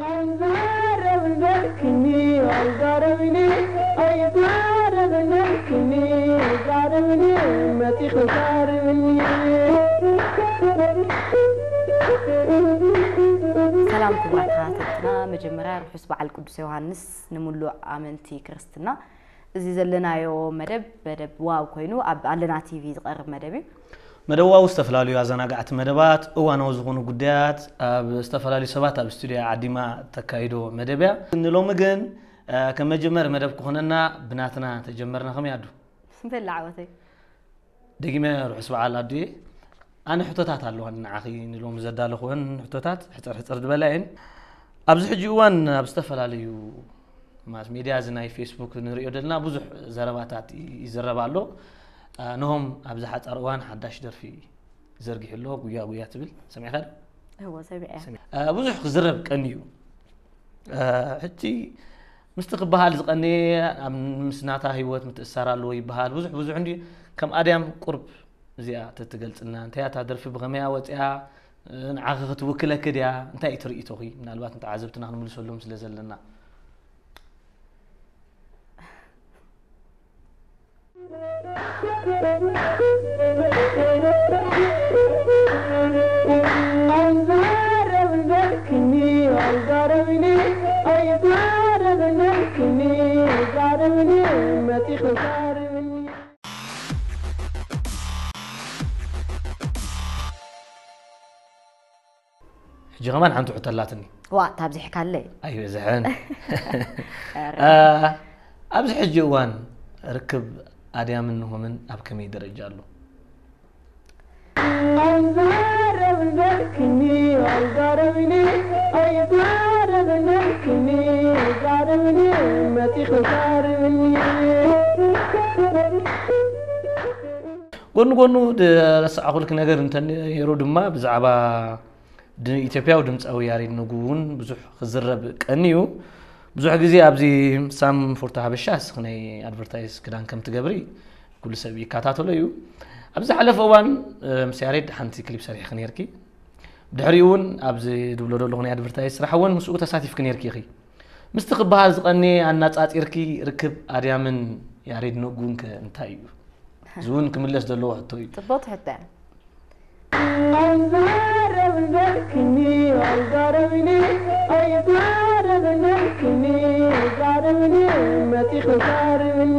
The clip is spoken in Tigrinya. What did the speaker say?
ኣይዛረብን በልክኒ፣ ኣይዛረብኒ፣ ኣይዛረብን በልክኒ፣ ኣይዛረብኒ፣ መጺኺ ዛረብኒ። ሰላም ክቡራት ተኸታተልትና፣ መጀመርያ ርሑስ በዓል ቅዱስ ዮሃንስ ንምሉእ ኣመንቲ ክርስትና። እዚ ዘለናዮ መደብ፣ መደብ ዋው ኮይኑ ኣብ ኣለና ቲቪ ዝቐርብ መደብ እዩ። መደብ ዋው ዝተፈላለዩ ኣዘናጋዕቲ መደባት፣ እዋናዊ ዝኾኑ ጉዳያት፣ ኣብ ዝተፈላለዩ ሰባት ኣብ ስቱድዮ ዓዲማ ተካይዶ መደብ እያ። ንሎሚ ግን፣ እ፣ ከም መጀመሪ መደብ ክኾነና ብናትና ተጀመርና። ከመይ ኣዱ? በላ ዓወተይ። ደጊመ ርሑስ በዓል ኣዱየ። ኣነ ሕቶታት ኣለዋኒ ንዓኺ፣ ንሎሚ ዘዳለኹወን ሕቶታት ሕጽር ሕጽር ዝበላ እየን። ኣብዚ ሕጂ እዋን ኣብ ዝተፈላለዩ ማስ ሜድያ፣ እዚ ናይ ፌስቡክ ንሪኦ ዘለና ብዙሕ ዘረባታት ይ-፣ ይዝረብ ኣሎ። እ፣ ነሆም ኣብዚ ሓጻር እዋን ሓዳሽ ደርፊ ዘርጊሑ ኣሎ፣ ጉያ ጉያ ትብል። ሰሚዕካ ዶ? እወ፣ ሰሚዐ። ሰሚዐ። እ፣ ብዙሕ ክዝረብ ቀንዩ። እ፣ ሕጂ ምስቲ ክበሃል ዝቐነየ ኣብ ምስ ናታ ህይወት ምትእስሳር ኣለዎ ይበሃል። ብዙሕ ብዙሕ እንዲ ከም ኣድያም ቁርብ እዚኣ ተትገልጽልና፣ እንታይ እያ እታ ደርፊ፣ ብኸመይ እያ ወጺኣ፣ እ፣ ንዓኺ ክትውክለኪ ድያ፣ እንታይ እዩ ትርኢቶኺ? ምናልባት ንተዓዘብትና ክንምልሰሎም ስለ ዘለና። ኣይዛረብን በልክኒ፣ ኣይዛረብኒ፣ ኣይዛረብን በልክኒ፣ ዛረብኒ፣ መጺኺ ዛረብኒ። ሕጂ ከማን ሓንቲ ሕቶ ኣላትኒ። ዋ፣ ታብዚሕካለይ። ኣይበዝሐን። ኧረ። እ፣ ኣብዚ ሕጂ እዋን ርክብ ኣድያምን ንሆምን ኣብ ከመይ ደረጃ ኣሎ? ኣይዛረብን በልክኒ፣ ኣይዛረብኒ፣ ኣይዛረብን በልክኒ፣ ዛረብኒ፣ መጺኺ ዛረብኒ። ጎኑ ጎኑ ዝረሳዕኹልኪ ነገር እንተነይሩ ድማ ብዛዕባ ድ-፣ ኢትዮጵያዊ ድምፃዊ ያሬድ ነጉ እውን ብዙሕ ክዝረብ ቀንዩ። ብዙሕ ግዜ ኣብዚ ሳም ፎርቶ ሃበሻ እስኺ ናይ ኣድቨርታይዝ ክዳን ከም ትገብሪ ኩሉ ሰብ ይከታተሎ እዩ። ኣብ ዝሓለፈ እዋን፣ እ፣ ምስ ያሬድ ሓንቲ ክሊፕ ሰሪሕኺ ነይርኪ። ብድሕሪኡ እውን ኣብዚ ድብሎ ዘለኹ ናይ ኣድቨርታይዝ ስራሕ እውን ምስኡ ተሳቲፍኪ ነይርኪ ኢኺ። ምስቲ ክበሃል ዝቐነየ ኣናጻጺርኪ ርክብ ኣድያምን ያሬድ ነጉን ከ እንታይ እዩ? እዚ እውን ክምለስ ዘለዎ ሕቶ እዩ። ጽቡቕ ሕቶ እያ። ኣይዛረብን በልክኒ፣ ኣይዛረብኒ፣ ኣይዛረብን በልክኒ፣ ዛረብኒ፣ መጺኺ ዛረብኒ።